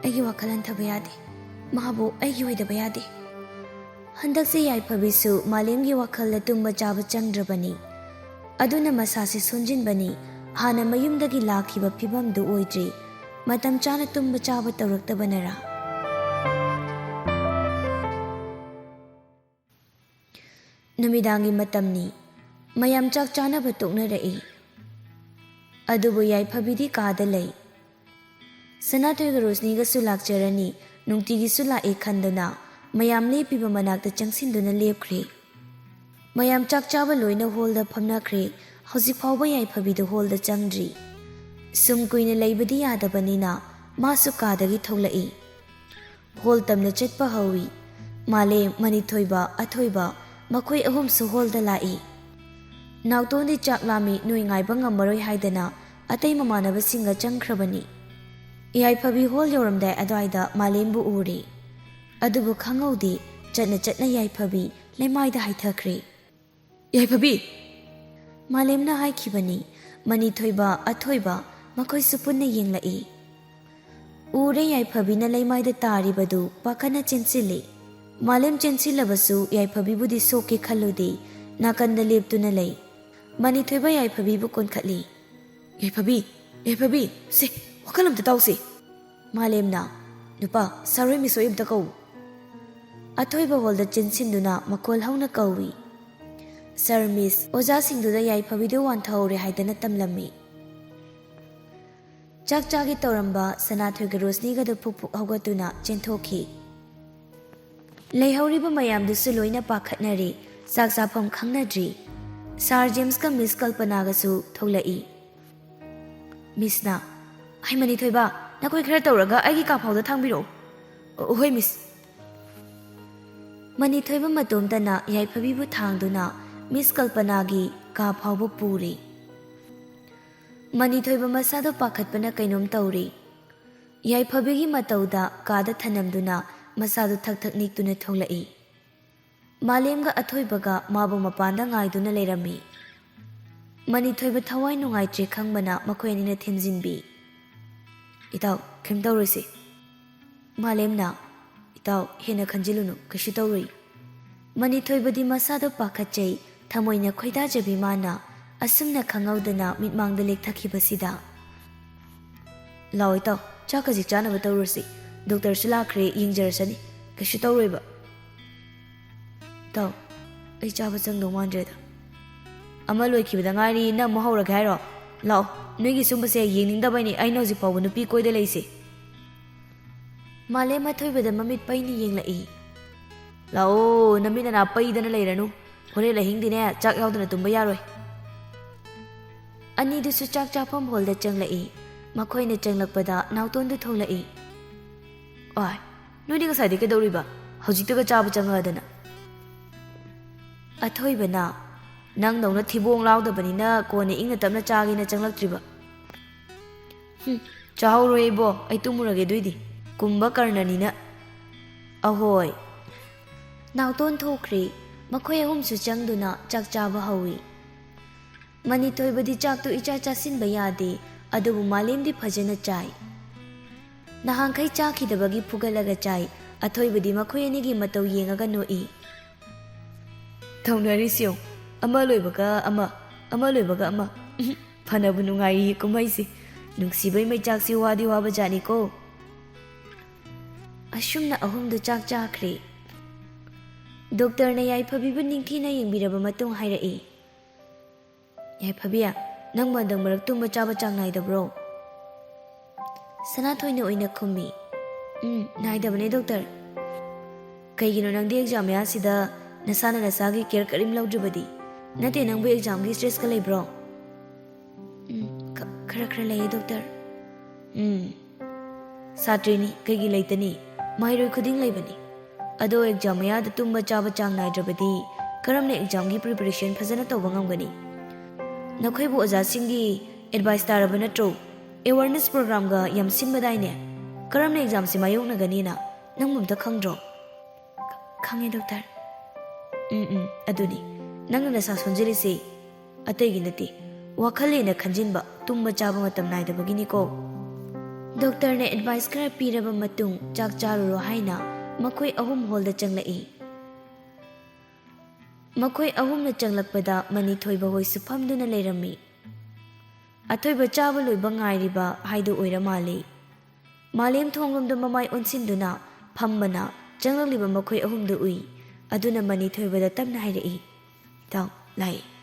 ꯑꯩꯒꯤ ꯋꯥꯈꯜ ꯍꯟꯊꯕ ꯌꯥꯗꯦ꯫ ꯃꯥꯕꯨ ꯑꯩꯒꯤ ꯑꯣꯏꯗꯕ ꯌꯥꯗꯦ꯫ ꯍꯟꯗꯛꯁꯦ ꯌꯥꯏꯐꯕꯤꯁꯨ ꯃꯥꯂꯦꯝꯒꯤ ꯋꯥꯈꯜꯗ ꯇꯨꯝꯕ ꯆꯥꯕ ꯆꯪꯗ꯭ꯔꯕꯅꯤ꯫ ꯑꯗꯨꯅ ꯃꯁꯥꯁꯤ ꯁꯣꯟꯖꯤꯟꯕꯅꯤ꯫ ꯍꯥꯟꯅ ꯃꯌꯨꯝꯗꯒꯤ ꯂꯥꯛꯈꯤꯕ ꯐꯤꯕꯝꯗꯨ ꯑꯣꯏꯗ꯭ꯔꯤ꯫ ꯃꯇꯝ ꯆꯥꯅ ꯇꯨꯝꯕ ꯆꯥꯕ ꯇꯧꯔꯛꯇꯕꯅꯔꯥ? ꯅꯨꯃꯤꯗꯥꯡꯒꯤ ꯃꯇꯝꯅꯤ꯫ ꯃꯌꯥꯝ ꯆꯥꯛ ꯆꯥꯅꯕ ꯇꯣꯛꯅꯔꯛꯏ꯫ ꯑꯗꯨꯕꯨ ꯌꯥꯏꯐꯕꯤꯗꯤ ꯀꯥꯗ ꯂꯩ꯫ ꯁꯅꯥꯊꯣꯏꯒ ꯔꯣꯁꯅꯤꯒꯁꯨ ꯂꯥꯛꯆꯔꯅꯤ, ꯅꯨꯡꯇꯤꯒꯤꯁꯨ ꯂꯥꯛꯑꯦ ꯈꯟꯗꯨꯅ ꯃꯌꯥꯝ ꯂꯦꯞꯄꯤꯕ ꯃꯅꯥꯛꯇ ꯆꯪꯁꯤꯟꯗꯨꯅ ꯂꯦꯞꯈ꯭ꯔꯦ꯫ ꯃꯌꯥꯝ ꯆꯥꯛ ꯆꯥꯕ ꯂꯣꯏꯅ ꯍꯣꯜꯗ ꯐꯝꯅꯈ꯭ꯔꯦ꯫ ꯍꯧꯖꯤꯛ ꯐꯥꯎꯕ ꯌꯥꯏꯐꯕꯤꯗꯨ ꯍꯣꯜꯗ ꯆꯪꯗ꯭ꯔꯤ꯫ ꯁꯨꯝ ꯀꯨꯏꯅ ꯂꯩꯕꯗꯤ ꯌꯥꯗꯕꯅꯤꯅ ꯃꯥꯁꯨ ꯀꯥꯗꯒꯤ ꯊꯣꯛꯂꯛꯏ꯫ ꯍꯣꯜ ꯇꯝꯅ ꯆꯠꯄ ꯍꯧꯏ꯫ ꯃꯥꯂꯦꯝ, ꯃꯅꯤꯊꯣꯏꯕ, ꯑꯊꯣꯏꯕ ꯃꯈꯣꯏ ꯑꯍꯨꯝꯁꯨ ꯍꯣꯜꯗ ꯂꯥꯛꯏ꯫ ꯅꯥꯎꯇꯣꯟꯗꯤ ꯆꯥꯛ ꯂꯥꯝꯃꯤ, ꯅꯣꯏ ꯉꯥꯏꯕ ꯉꯝꯃꯔꯣꯏ ꯍꯥꯏꯗꯅ ꯑꯇꯩ ꯃꯃꯥꯟꯅꯕꯁꯤꯡꯒ ꯆꯪꯈ꯭ꯔꯕꯅꯤ꯫ ꯌꯥꯏꯐꯕꯤ ꯍꯣꯜ ꯌꯧꯔꯝꯗꯥꯏ ꯑꯗꯨꯋꯥꯏꯗ ꯃꯥꯂꯦꯝꯕꯨ ꯎꯔꯦ꯫ ꯑꯗꯨꯕꯨ ꯈꯪꯍꯧꯗꯦ, ꯆꯠꯅ ꯆꯠꯅ ꯌꯥꯏꯐꯕꯤ ꯂꯩꯃꯥꯏꯗ ꯍꯥꯏꯊꯈ꯭ꯔꯦ꯫ "ꯌꯥꯏꯐꯕꯤ!" ꯃꯥꯂꯦꯝꯅ ꯍꯥꯏꯈꯤꯕꯅꯤ꯫ ꯃꯅꯤꯊꯣꯏꯕ, ꯑꯊꯣꯏꯕ ꯃꯈꯣꯏꯁꯨ ꯄꯨꯟꯅ ꯌꯦꯡꯂꯛꯏ꯫ ꯎꯔꯦ ꯌꯥꯏꯐꯕꯤꯅ ꯂꯩꯃꯥꯏꯗ ꯇꯥꯔꯤꯕꯗꯨ ꯄꯥꯈꯠꯅ ꯆꯦꯟꯁꯤꯜꯂꯤ꯫ ꯃꯥꯂꯦꯝ ꯆꯦꯟꯁꯤꯜꯂꯕꯁꯨ ꯌꯥꯏꯐꯕꯤꯕꯨꯗꯤ ꯁꯣꯛꯀꯦ ꯈꯜꯂꯨꯗꯦ, ꯅꯥꯀꯟꯗ ꯂꯦꯞꯇꯨꯅ ꯂꯩ꯫ ꯃꯅꯤꯊꯣꯏꯕ ꯌꯥꯏꯐꯕꯤꯕꯨ ꯀꯣꯟꯈꯠꯂꯤ꯫ "ꯌꯥꯏꯐꯕꯤ, ꯌꯥꯏꯐꯕꯤ, ꯁꯦ, ꯋꯥꯈꯜ ꯑꯝꯇ ꯇꯥꯎꯁꯦ꯫" ꯃꯥꯂꯦꯝꯅ, "ꯅꯨꯄꯥ, ꯁꯥꯔꯣꯏ ꯃꯤꯁꯣꯏ ꯑꯝꯇ ꯀꯧ꯫" ꯑꯊꯣꯏꯕ ꯍꯣꯜꯗ ꯆꯦꯟꯁꯤꯟꯗꯨꯅ ꯃꯈꯣꯜ ꯍꯧꯅ ꯀꯧꯏ꯫ "ꯁꯥꯔ, ꯃꯤꯁ, ꯑꯣꯖꯥꯁꯤꯡꯗꯨꯗ ꯌꯥꯏꯐꯕꯤꯗꯨ ꯋꯥꯟꯊꯍꯧꯔꯦ ꯍꯥꯏꯗꯅ ꯇꯝꯂꯝꯃꯤ꯫" ꯆꯥꯛ ꯆꯥꯒꯦ ꯇꯧꯔꯝꯕ ꯁꯅꯥꯊꯣꯏꯒ ꯔꯣꯁꯅꯤꯒꯗꯨ ꯐꯨꯛ ꯐꯨꯛ ꯍꯧꯒꯠꯇꯨꯅ ꯆꯦꯟꯊꯣꯛꯈꯤ꯫ ꯂꯩꯍꯧꯔꯤꯕ ꯃꯌꯥꯝꯗꯨꯁꯨ ꯂꯣꯏꯅ ꯄꯥꯈꯠꯅꯔꯦ꯫ ꯆꯥꯛ ꯆꯥꯐꯝ ꯈꯪꯅꯗ꯭ꯔꯤ꯫ ꯁꯥꯔ ꯖꯦꯝꯁꯀ ꯃꯤꯁ ꯀꯜꯄꯅꯥꯒꯁꯨ ꯊꯣꯛꯂꯛꯏ꯫ ꯃꯤꯁꯅ, "ꯍꯩ, ꯃꯅꯤꯊꯣꯏꯕ, ꯅꯈꯣꯏ ꯈꯔ ꯇꯧꯔꯒ ꯑꯩꯒꯤ ꯀꯥ ꯐꯥꯎꯗ ꯊꯥꯡꯕꯤꯔꯛꯎ꯫" "ꯑꯣ, ꯍꯣꯏ, ꯃꯤꯁ꯫" ꯃꯅꯤꯊꯣꯏꯕ ꯃꯇꯣꯝꯇꯅ ꯌꯥꯏꯐꯕꯤꯕꯨ ꯊꯥꯡꯗꯨꯅ ꯃꯤꯁ ꯀꯜꯄꯅꯥꯒꯤ ꯀꯥ ꯐꯥꯎꯕ ꯄꯨꯔꯤ꯫ ꯃꯅꯤꯊꯣꯏꯕ ꯃꯁꯥꯗꯣ ꯄꯥꯈꯠꯄꯅ ꯀꯩꯅꯣꯝ ꯇꯧꯔꯤ꯫ ꯌꯥꯏꯐꯕꯤꯒꯤ ꯃꯇꯧꯗ ꯀꯥꯗ ꯊꯅꯝꯗꯨꯅ ꯃꯁꯥꯗꯨ ꯊꯛ ꯊꯛ ꯅꯤꯛꯇꯨꯅ ꯊꯣꯛꯂꯛꯏ꯫ ꯃꯥꯂꯦꯝꯒ ꯑꯊꯣꯏꯕꯒ ꯃꯥꯕꯨ ꯃꯄꯥꯟꯗ ꯉꯥꯏꯗꯨꯅ ꯂꯩꯔꯝꯃꯤ꯫ ꯃꯅꯤꯊꯣꯏꯕ ꯊꯋꯥꯏ ꯅꯨꯡꯉꯥꯏꯇ꯭ꯔꯦ ꯈꯪꯕꯅ ꯃꯈꯣꯏ ꯑꯅꯤꯅ ꯊꯦꯝꯖꯤꯟꯕꯤ꯫ "ꯏꯇꯥꯎ, ꯀꯩꯝ ꯇꯧꯔꯣꯏꯁꯦ꯫" ꯃꯥꯂꯦꯝꯅ, "ꯏꯇꯥꯎ, ꯍꯦꯟꯅ ꯈꯟꯖꯤꯜꯂꯨꯅꯨ, ꯀꯩꯁꯨ ꯇꯧꯔꯣꯏ꯫" ꯃꯅꯤꯊꯣꯏꯕꯗꯤ ꯃꯁꯥꯗꯣ ꯄꯥꯈꯠꯆꯩ, ꯊꯃꯣꯏꯅ ꯈꯣꯏꯗꯥꯖꯕꯤ ꯃꯥꯅ ꯑꯁꯨꯝꯅ ꯈꯪꯍꯧꯗꯅ ꯃꯤꯠꯃꯥꯡꯗ ꯂꯦꯛꯊꯈꯤꯕꯁꯤꯗ꯫ "ꯂꯥꯛꯑꯣ ꯏꯇꯥꯎ, ꯆꯥꯛ ꯈꯖꯤꯛ ꯆꯥꯅꯕ ꯇꯧꯔꯁꯤ꯫ ꯗꯣꯛꯇꯔꯁꯨ ꯂꯥꯛꯈ꯭ꯔꯦ, ꯌꯦꯡꯖꯔꯁꯅꯤ꯫ ꯀꯩꯁꯨ ꯇꯧꯔꯣꯏꯕ꯫" "ꯏꯇꯥꯎ, ꯑꯩ ꯆꯥꯕ ꯆꯪꯗꯧ ꯃꯥꯟꯗ꯭ꯔꯦꯗ꯫" "ꯑꯃ ꯂꯣꯏꯈꯤꯕꯗ ꯉꯥꯏꯔꯤ, ꯅꯪ ꯑꯃꯨꯛ ꯍꯧꯔꯒꯦ ꯍꯥꯏꯔꯣ? ꯂꯥꯛꯑꯣ, ꯅꯣꯏꯒꯤ ꯁꯨꯝꯕꯁꯦ ꯌꯦꯡꯅꯤꯡꯗꯕꯩꯅꯤ ꯑꯩꯅ ꯍꯧꯖꯤꯛ ꯐꯥꯎꯕ ꯅꯨꯄꯤ ꯀꯣꯏꯗ ꯂꯩꯁꯦ꯫" ꯃꯥꯂꯦꯝ ꯑꯊꯣꯏꯕꯗ ꯃꯃꯤꯠ ꯄꯩꯅ ꯌꯦꯡꯂꯛꯏ꯫ "ꯂꯥꯛꯑꯣ, ꯅꯃꯤꯠ ꯅꯅꯥ ꯄꯩꯗꯅ ꯂꯩꯔꯅꯨ꯫ ꯍꯣꯔꯦꯟ ꯑꯍꯤꯡꯗꯤꯅꯦ, ꯆꯥꯛ ꯌꯥꯎꯗꯅ ꯇꯨꯝꯕ ꯌꯥꯔꯣꯏ꯫" ꯑꯅꯤꯗꯨꯁꯨ ꯆꯥꯛ ꯆꯥꯐꯝ ꯍꯣꯜꯗ ꯆꯪꯂꯛꯏ꯫ ꯃꯈꯣꯏꯅ ꯆꯪꯂꯛꯄꯗ ꯅꯥꯎꯇꯣꯟꯗꯨ ꯊꯣꯛꯂꯛꯏ꯫ "ꯑꯣꯏ, ꯅꯣꯏꯗꯤ ꯉꯁꯥꯏꯗꯩ ꯀꯩꯗꯧꯔꯤꯕ? ꯍꯧꯖꯤꯛꯇꯒ ꯆꯥꯕ ꯆꯪꯉꯛꯑꯗꯅ?" ꯑꯊꯣꯏꯕꯅ, "ꯅꯪꯗꯧꯅ ꯊꯤꯕꯣꯡ ꯂꯥꯎꯗꯕꯅꯤꯅ ꯀꯣꯟꯅ ꯏꯪꯅ ꯇꯞꯅ ꯆꯥꯒꯦꯅ ꯆꯪꯂꯛꯇ꯭ꯔꯤꯕ꯫" "ꯍꯨꯝ, ꯆꯥꯍꯧꯔꯣꯏ ꯏꯕꯣ, ꯑꯩ ꯇꯨꯝꯃꯨꯔꯒꯦ ꯑꯗꯨꯏꯗꯤ꯫ ꯀꯨꯝꯕ ꯀꯔꯅꯅꯤꯅ꯫" "ꯑꯍꯣꯏ꯫" ꯅꯥꯎꯇꯣꯟ ꯊꯣꯛꯈ꯭ꯔꯦ꯫ ꯃꯈꯣꯏ ꯑꯍꯨꯝꯁꯨ ꯆꯪꯗꯨꯅ ꯆꯥꯛ ꯆꯥꯕ ꯍꯧꯏ꯫ ꯃꯅꯤꯊꯣꯏꯕꯗꯤ ꯆꯥꯛꯇꯨ ꯏꯆꯥ ꯆꯥꯁꯤꯟꯕ ꯌꯥꯗꯦ, ꯑꯗꯨꯕꯨ ꯃꯥꯂꯦꯝꯗꯤ ꯐꯖꯅ ꯆꯥꯏ꯫ ꯅꯍꯥꯟꯈꯩ ꯆꯥꯈꯤꯗꯕꯒꯤ ꯐꯨꯒꯠꯂꯒ ꯆꯥꯏ꯫ ꯑꯊꯣꯏꯕꯗꯤ ꯃꯈꯣꯏ ꯑꯅꯤꯒꯤ ꯃꯇꯧ ꯌꯦꯡꯉꯒ ꯅꯣꯛꯏ꯫ "ꯇꯧꯅꯔꯤꯁꯤ ꯌꯦꯡꯉꯨ, ꯑꯃ ꯂꯣꯏꯕꯒ ꯑꯃ, ꯑꯃ ꯂꯣꯏꯕꯒ ꯑꯃ꯫ ꯎꯝ, ꯐꯅꯕꯨ ꯅꯨꯡꯉꯥꯏꯔꯤ ꯀꯨꯝꯍꯩꯁꯤ꯫ ꯅꯨꯡꯁꯤꯕꯩ ꯃꯩꯆꯥꯛꯁꯤ ꯋꯥꯗꯤ ꯋꯥꯕ ꯖꯥꯠꯅꯤꯀꯣ꯫" ꯑꯁꯨꯝꯅ ꯑꯍꯨꯝꯗꯨ ꯆꯥꯛ ꯆꯥꯈ꯭ꯔꯦ꯫ ꯗꯣꯛꯇꯔꯅ ꯌꯥꯏꯐꯕꯤꯕꯨ ꯅꯤꯡꯊꯤꯅ ꯌꯦꯡꯕꯤꯔꯕ ꯃꯇꯨꯡ ꯍꯥꯏꯔꯛꯏ, "ꯌꯥꯏꯐꯕꯤ, ꯅꯪꯕꯨ ꯍꯟꯗꯛ ꯃꯔꯛ ꯇꯨꯝꯕ ꯆꯥꯕ ꯆꯥꯡ ꯅꯥꯏꯗꯕ꯭ꯔꯣ?" ꯁꯅꯥꯊꯣꯏꯅ ꯑꯣꯏꯅ ꯈꯨꯝꯃꯤ, "ꯎꯝ, ꯅꯥꯏꯗꯕꯅꯦ ꯗꯣꯛꯇꯔ꯫" "ꯀꯩꯒꯤꯅꯣ ꯅꯪꯗꯤ ꯑꯦꯛꯖꯥꯝ ꯃꯌꯥꯁꯤꯗ ꯅꯁꯥꯅ ꯅꯁꯥꯒꯤ ꯀꯦꯌꯔ ꯀꯔꯤꯝ ꯂꯧꯗ꯭ꯔꯤꯕꯗꯤ? ꯅꯠꯇꯦ, ꯅꯪꯕꯨ ꯑꯦꯛꯖꯥꯝꯒꯤ ꯁ꯭ꯇ꯭ꯔꯦꯁꯀ ꯂꯩꯕ꯭ꯔꯣ?" "ꯎꯝ, ꯈ-, ꯈꯔ ꯈꯔ ꯂꯩꯌꯦ ꯗꯣꯛꯇꯔ꯫" "ꯎꯝ, ꯁꯥꯇ꯭ꯔꯤꯅꯤ, ꯀꯩꯒꯤ ꯂꯩꯇꯅꯤ? ꯃꯍꯩꯔꯣꯏ ꯈꯨꯗꯤꯡ ꯂꯩꯕꯅꯤ꯫ ꯑꯗꯣ ꯑꯦꯛꯖꯥꯝ ꯃꯌꯥꯗ ꯇꯨꯝꯕ ꯆꯥꯕ ꯆꯥꯡ ꯅꯥꯏꯗ꯭ꯔꯕꯗꯤ ꯀꯔꯝꯅ ꯑꯦꯛꯖꯥꯝꯒꯤ ꯄ꯭ꯔꯤꯄꯦꯔꯦꯁꯟ ꯐꯖꯅ ꯇꯧꯕ ꯉꯝꯒꯅꯤ? ꯅꯈꯣꯏꯕꯨ ꯑꯣꯖꯥꯁꯤꯡꯒꯤ ꯑꯦꯗꯚꯥꯏꯁ ꯇꯥꯔꯕ ꯅꯠꯇ꯭ꯔꯣ? ꯑꯦꯋꯥꯔꯅꯦꯁ ꯄ꯭ꯔꯣꯒ꯭ꯔꯥꯝꯒ ꯌꯥꯝ ꯁꯤꯟꯕꯗꯥꯏꯅꯦ? ꯀꯔꯝꯅ ꯑꯦꯛꯖꯥꯝꯁꯤ ꯃꯥꯌꯣꯛꯅꯒꯅꯤꯅ ꯅꯪꯕꯨ ꯑꯝꯇ ꯈꯪꯗ꯭ꯔꯣ?" "ꯈꯪꯉꯦ ꯗꯣꯛꯇꯔ꯫" "ꯎꯝ, ꯎꯝ, ꯑꯗꯨꯅꯤ ꯅꯪꯅ ꯅꯁꯥ ꯁꯣꯟꯖꯤꯜꯂꯤꯁꯤ꯫ ꯑꯇꯩꯒꯤ ꯅꯠꯇꯦ, ꯋꯥꯈꯜ ꯍꯦꯟꯅ ꯈꯟꯖꯤꯟꯕ, ꯇꯨꯝꯕ ꯆꯥꯕ ꯃꯇꯝ ꯅꯥꯏꯗꯕꯒꯤꯅꯤꯀꯣ꯫" ꯗꯣꯛꯇꯔꯅ ꯑꯦꯗꯚꯥꯏꯁ ꯈꯔ ꯄꯤꯔꯕ ꯃꯇꯨꯡ ꯆꯥꯛ ꯆꯥꯔꯨꯔꯣ ꯍꯥꯏꯅ ꯃꯈꯣꯏ ꯑꯍꯨꯝ ꯍꯣꯜꯗ ꯆꯪꯂꯛꯏ꯫ ꯃꯈꯣꯏ ꯑꯍꯨꯝꯅ ꯆꯪꯂꯛꯄꯗ ꯃꯅꯤꯊꯣꯏꯕ ꯍꯣꯏꯁꯨ ꯐꯝꯗꯨꯅ ꯂꯩꯔꯝꯃꯤ꯫ ꯑꯊꯣꯏꯕ ꯆꯥꯕ ꯂꯣꯏꯕ ꯉꯥꯏꯔꯤꯕ ꯍꯥꯏꯗꯨ ꯑꯣꯏꯔ ꯃꯥꯜꯂꯤ꯫ ꯃꯥꯂꯦꯝ ꯊꯣꯡꯂꯣꯝꯗ ꯃꯃꯥꯏ ꯑꯣꯟꯁꯤꯟꯗꯨꯅ ꯐꯝꯕꯅ ꯆꯪꯂꯛꯂꯤꯕ ꯃꯈꯣꯏ ꯑꯍꯨꯝꯗꯨ ꯎꯏ꯫ ꯑꯗꯨꯅ ꯃꯅꯤꯊꯣꯏꯕꯗ ꯇꯞꯅ ꯍꯥꯏꯔꯛꯏ, "ꯏꯇꯥꯎ, ꯂꯥꯛꯑꯦ꯫"